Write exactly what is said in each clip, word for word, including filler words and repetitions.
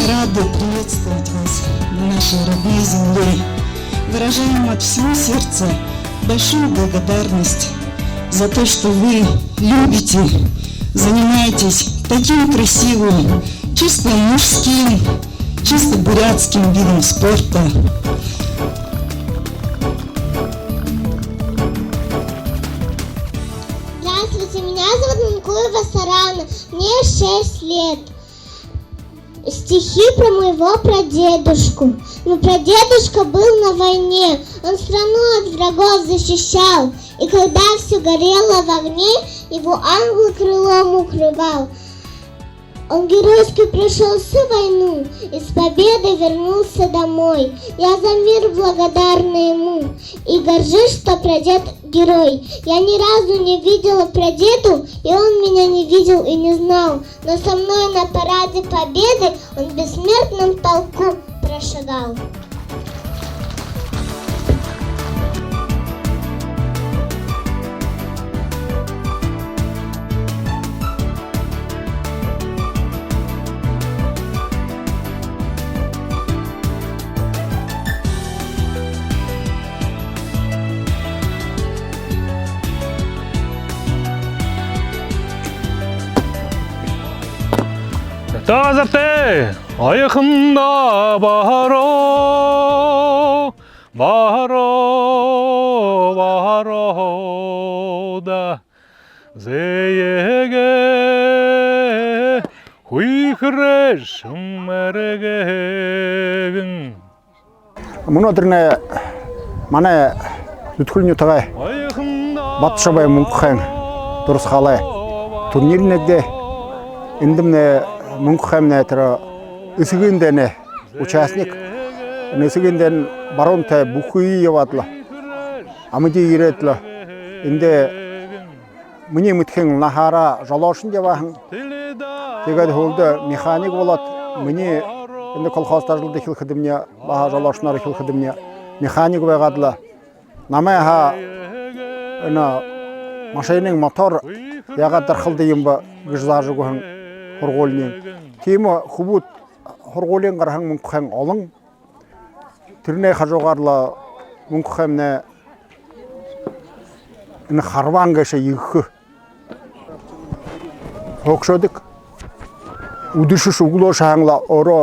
Рады приветствовать вас на нашей родной земле. Выражаем от всего сердца большую благодарность за то, что вы любите, занимаетесь таким красивым, чисто мужским, чисто бурятским видом спорта. Здравствуйте, меня зовут Мункуева Сарана, мне шесть лет. Стихи про моего прадедушку. Мой прадедушка был на войне, он страну от врагов защищал. И когда всё горело в огне, его ангел крылом укрывал. Он геройски прошёл всю войну и с победой вернулся домой. Я за мир благодарна ему и горжусь, что прадед герой. Я ни разу не видела прадеда, и он меня не видел и не знал. Но со мной на параде Победы он в бессмертном полку прошагал. Таа, газартай! Аяхан даа, баһа руу, баһа руу, баһа руу даа. Зээгээ хүхэршэм эргэгэн. Мүнөөдэрнай манай Зүдхэли нютагай Батшабай Мүнхэ-Хайн дурасхаалай турнир нээгдээ. Эндэмнай Мүнхэ-Хаймнай тэрэ Эсэгын дайнай участник. Энэ Эсэгын дайн баруунтай бүхы ябаад лэ, амиды ерээд лэ, эндэ минии мэдэхын наһаараа жолоошон ябаһан. Тиигээд һүүлдэ механик болоод, минии энэ колхозто ажалда эхилхэдэмни, баһа жолоошоноор эхилхэдэмни, механик байгаад лэ, намайе һаа энэ машинын мотор яагаад дархалдаг юм бэ гэжэ зааж үгэһэн һургуулиин. Тиимэ хүбүүд һургуулиин гараһан Мүнхэ-Хайн олон. Тэрэнэй хажуугаар лэ Мүнхэ-Хаймнай энэ харбаан гээшэ ехэхэн хөөгшөөдэг. Үдэшэшэ, үглөөшэ һаань лэ өөрөө,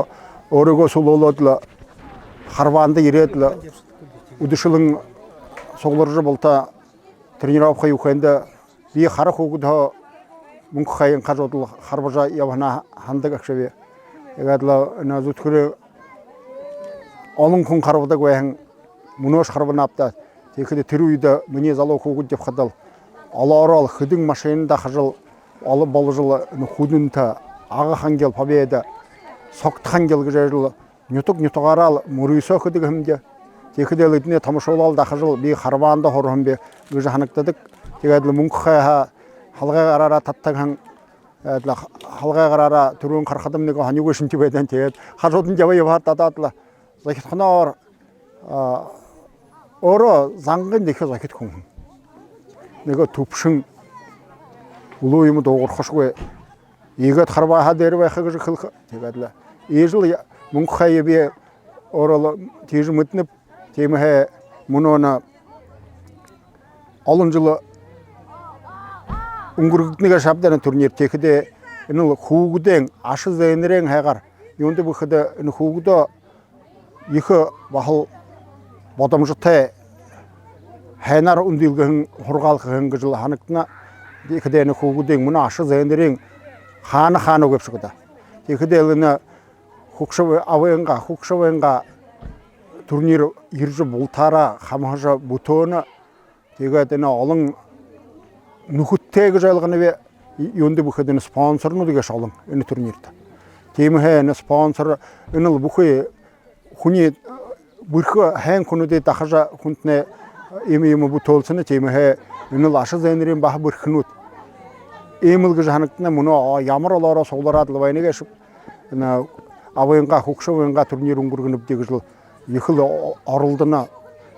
өөрыгөө сүлөөлөөд лэ, харбаанда ерээд лэ, үдэшэлэн сугларжа, булта тренировка үгэхэндэ, би хара хүүгэдһөө Мүнхэ-Хайн хажуудал харбажа ябаһанаа һанадаг аг шэбэ. Тиигээд лэ энэ Зүдхэлиин олон хүн харбадаг байһан, мүнөөшье харбана ааб даа. Тиихэдэ тэрэ үедэ минии залуу хүүгэд ябахадал, олоороо хэдэн машина дахажал, олон боложол, энэ Хүдэнтэ, Ага-Хангил, Победа, Согто-Хангил гэжэ ажал нютаг нютагаараа лэ мүрысөө хэдэг һэмди. Тиихэдэл эдэнээ томошуулаад дахажал, би харбаанда һураһан би гэжэ һанагдадаг. Тиигээд лэ Мүнхэ-Хайн һаа халгай гараараа татдаг һэн. Тиигээд лэ халгай гараараа түрүүн харахадам нэгэ һонин гүйшэнтэй байдаг. Тиигээд хажуудань ябаа ябаад, дадаад лэ, зохидхоноор, а, өөрөө зангынь ехэ зохид хүн. Нэгэ түбшэн, үлүү юумэ дуугархашьегүй. Иигээд харбааһаа дээрэ байха гэжэ хэлэхэ. Тиигээд лэ иижэл я-, Мүнхэ-Хайн би өөрөө лэ тиижэ мэдэнэб. Тиимэһээ мүнөөнэй олон жэл үнгэргэгдэнэ гээшэ ааб даа энэ турнир. Тиихэдээ энэл хүүгэдэй аша зээнэрэй һайгаар, юундэб гэхэдэ энэ хүүгэдөө ехэ баһал бодомжотой, һайнаар үндылгэһэн һургаал хэһэн гэжэл һанагдана. Тиихэдээ энэ хүүгэдэй мүнөө аша зээнэрэй хаана хаана үгы бшуу даа. Тиихэдэл энэ хүгшэ абынгаа, хүгшэ абынгаа турнир ерэжэ, бултаараа хамһажа бүтээнэ. Тиигээд энэ олон нүхэдтэй гэжэ ойлгоноб, юундэб гэхэдэ энэ спонсорнууд гээшэ олон энэ турнирта. Тиимэһээ энэ спонсор, энэл бүхы хүнэй, бэрхэ һайн хүнүүдые дахажа, хүнтнай иимэ юумэ бүтээлсэнэ. Тиимэһээ энэл аша зээнэрэй баһа бэрхэнүүд. Иимэл гэжэ һанагдана. Мүнөө ямар олоороо суглараад лэ байна гээшэб, энэ абынгаа, хүгшэ абынгаа турнир үнгэргэнэбди гэжэл ехэл о-, оролдоно.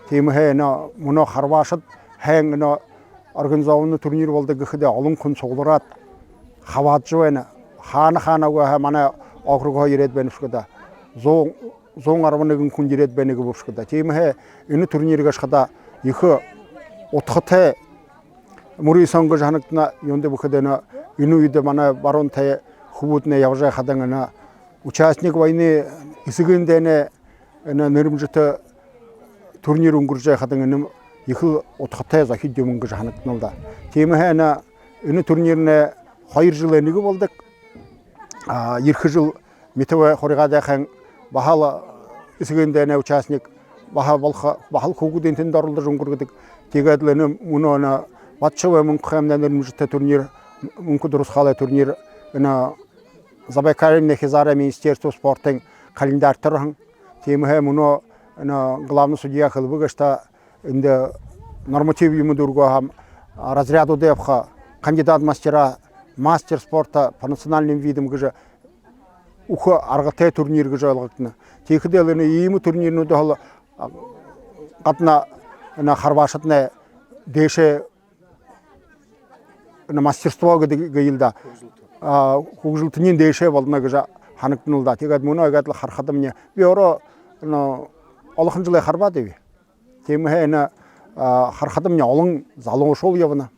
Тиимэһээ энэ мүнөө харбаашад һайн энэ организованный турнир болодог гэхэдэ, олон хүн суглараад хабаадажа байна. Хаана хаана үгы һаа, манай округһоо ерээд байна бшуу даа. зуун, зуун арбан нэгэн хүн ерээд байна гэбэбши даа. Тиимэһээ энэ турнир гээшэ хадаа ехэ удхатай мүрысөөн гэжэ һанагдана. Юундэб гэхэдэ, энэ, энэ үедэ манай баруун тээ хүбүүднай ябажа байхадань, энэ участник войны, Эсэгын дайнай, энэ нэрэмжэтэ турнир үнгэржэ байхадань, энэмнай ехэл удхатай зохид юумэн гэжэ һанагдана лэ даа. Тиимэһээ энэ, энэ турнирнай хоёр жэлэй нэгэ болодог. А, ерэхэ жэл Митовай хурьгаадайхан баһал Эсэгын дайнай участник, баһа болохо, баһал хүүгэдынь тэндэ оролдожо үнгэргэдэг. Тиигээд лэ энэ мүнөө энэ Батожабай Мүнхын нэрэмжэтэ турнир, мүнхэ дурасхаалай турнир, энэ Забайкалиин хизаарай министерство спортын календарьта ороһон. Тиимэһээ мүнөө энэ главный судья хэлэбэ гээшэ даа, эндэ норматив юумэ дүүргэхэ һаа, а, разрядуудые абаха, кандидат мастера, мастер спорта по национальным видам гэжэ үгэхэ аргатай турнир гэжэ ойлгогдоно. Тиихэдээ лэ энэ иимэ турнирнуудһаа, а, гадна энэ харбаашаднай дээшээ, энэ мастерство гэдэг гээ лэ даа. А, хүгжэлтэниинь дээшээ болоно гэжэ һанагдана лэ даа. Тиигээд мүнөө иигээд лэ харахадамни, би өөрөө, энэ, олохон жэлэй харбаад байб. Тиимэһээ энэ, а, харахадамни олон залуушуул ябана.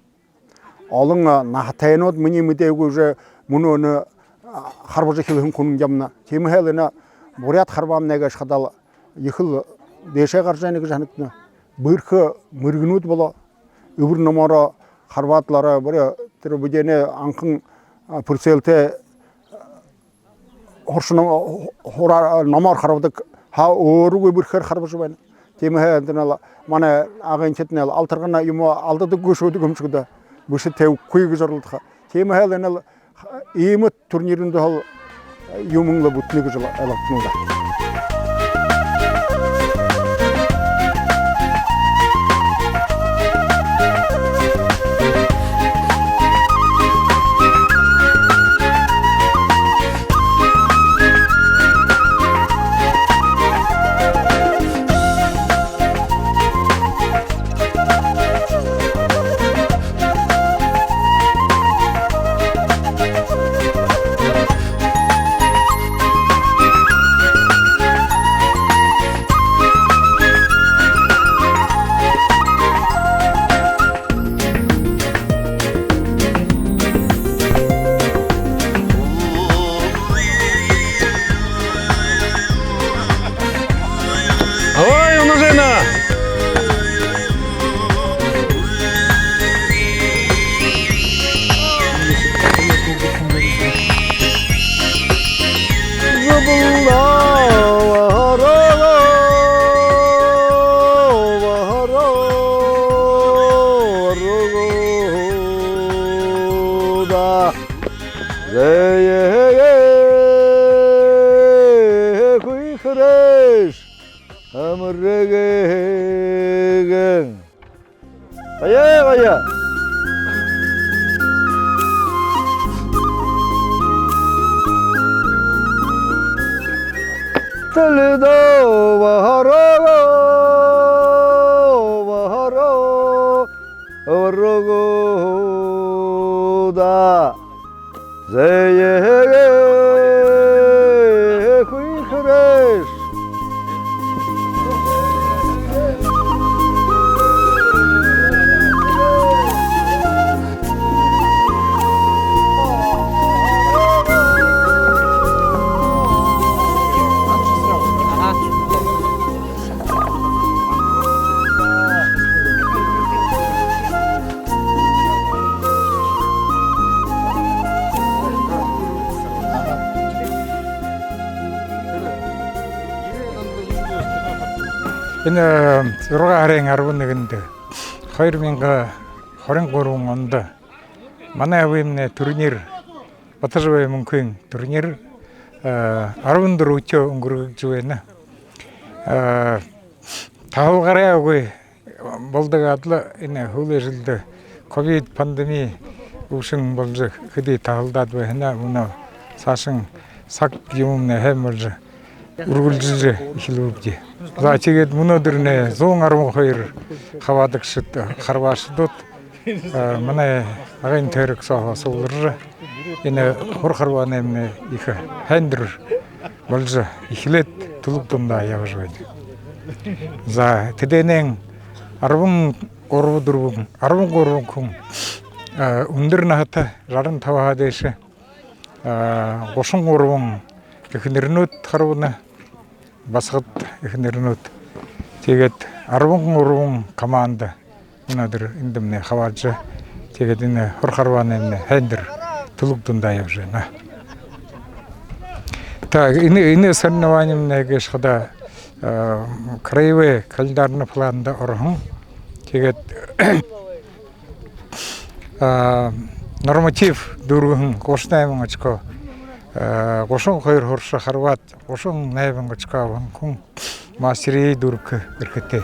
Олон, а, наһатайнууд, минии мэдээгүй, уже мүнөө энэ, а, харбажа эхилһэн хүн ябана. Тиимэһээ лэ энэ буряад харбаамнай гээшэ хадаа лэ ехэл дээшээ гаража байна гэжэ һанагдана. Бэрхэ мэргэнүүд болоо. Эбэр номоороо харбаад лэ ороо, бүри тэрэ бүдүүнэй анхан, а, прицелтэй, һуршан ном-, һураар, номоор харбадаг һаа, өөрынгөө бэрхээр харбажа байна. Тиимэһээ энэ лэ манай агынхиднай лэ алтаргана юумэ алдадаггүй шүүдэг юм шуу даа. Бэшэ, тэбэгүй гэжэ оролдохо. Тиимэһээ лэ энэ лэ иимэ турнирнуудһаа юумэн лэ бүтэнэ гэжэ ойлгогдоно даа. Ой, унажа байна. Зэеэ хүйхэрэш, амарагэн. Ая, ая. Тэлэдөө баһараа, баһараа, баһараа. Зэеэ хүйхэрэш. Энэ зургаан һарын арбан нэгэндэ, хоёр мянга хорин гурбан ондо манай абымнай турнир, Батожабай Мүнхын турнир, э, арбан дүрбэтэйдөө үнгэргэгдэжэ байна. Э, таһалгараагүй болодог адли энэ һүүлэй жэлдэ ковид пандеми үбшэн боложо, хэды таһалдаад байһанаа, мүнөө саашань саг юумэмнай һайн боложо, үргэлжэлжэ эхилбэбди. За, тиигээд мүнөөдэрнай зуун арбан хоёр хабаадагшад, харбаашадууд, а, манай Агын тойрог сооһоо сугларжа, энэ һур харбаанаймнай ехэ һайндэр боложо эхилээд, түлэг дундаа ябажа байна. За, тэдэнэй арбан гурба дүрбэн, арбан гурбан хүн, а, үндэр наһатай, жаран табаһаа дээшэ, а, гушан гурбан эхэнэрнүүд харбана, басагад эхэнэрнүүд. Тиигээд арбан гурбан команда мүнөөдэр эндэмнай хабаадажа, тиигээд энэ һур харбаанаймнай һайндэр түлэг дундаа ябажа байна. Та энэ, энэ соревнованимнай гээшэ хадаа, а, краевой календарный планда ороһон. Тиигээд, а, норматив дүүргэһэн гушан найман очко, а, гушан хоёр һурагша харбаад, гушан найман очко абаһан хүн мастерые дүүргэхэ эрхэтэй.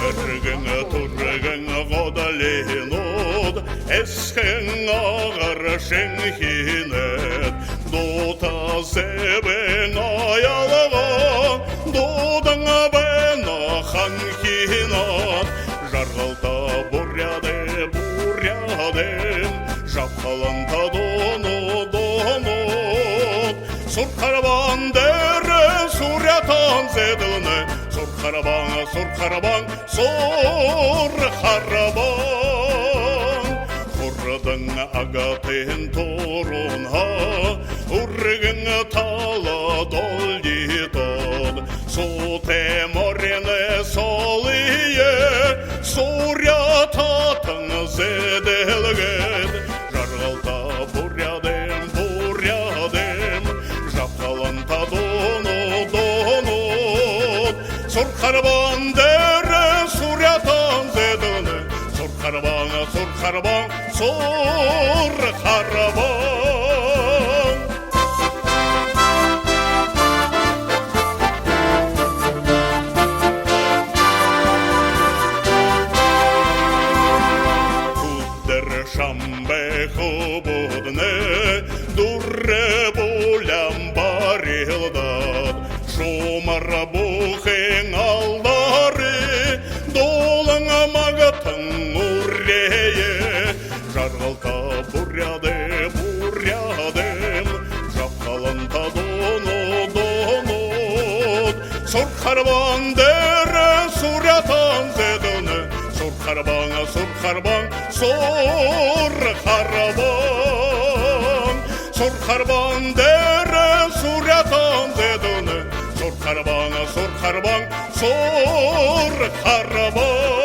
Эргэн түргэн годлинууд, эсхын агар шэнхинэд, дуута зэбэн аялган дуудан байна ханхинад. Жаргалта Буряадай, Буряадайм жабхаланта дуунууд, дуунууд. Сур харбаан дээрэ сурятан зэдэлнэ. Сур харбаан, сур харбаан, сур харбаан. Хурдан Агатын туруунһаа үргэн тала долгитоод, суутай моринай соолые сурятан зэдэлгээд, жаргалта Буряадайм, Буряадайм жабхаланта дуунууд, дуунууд. Сур харбаан дээрэ сурятан зэдэлнэ. Сур харбаан, сур харбаан, сур харбаан. Үдэр шамбай хүбүүднай дүрэ булан барилдаад, шуумар бүхын алдари дуулан магтан үреэ. Жаргалта Буряадай, Буряадайм жабхаланта дуунууд, дуунууд. Сур харбаан дээрэ сурятан зэдэлнэ. Сур харбаан, сур харбаан, сур харбаан. Сур харбаан дээрэ сурятан зэдэлнэ. Сур харбаан, сур харбаан, сур харбаан.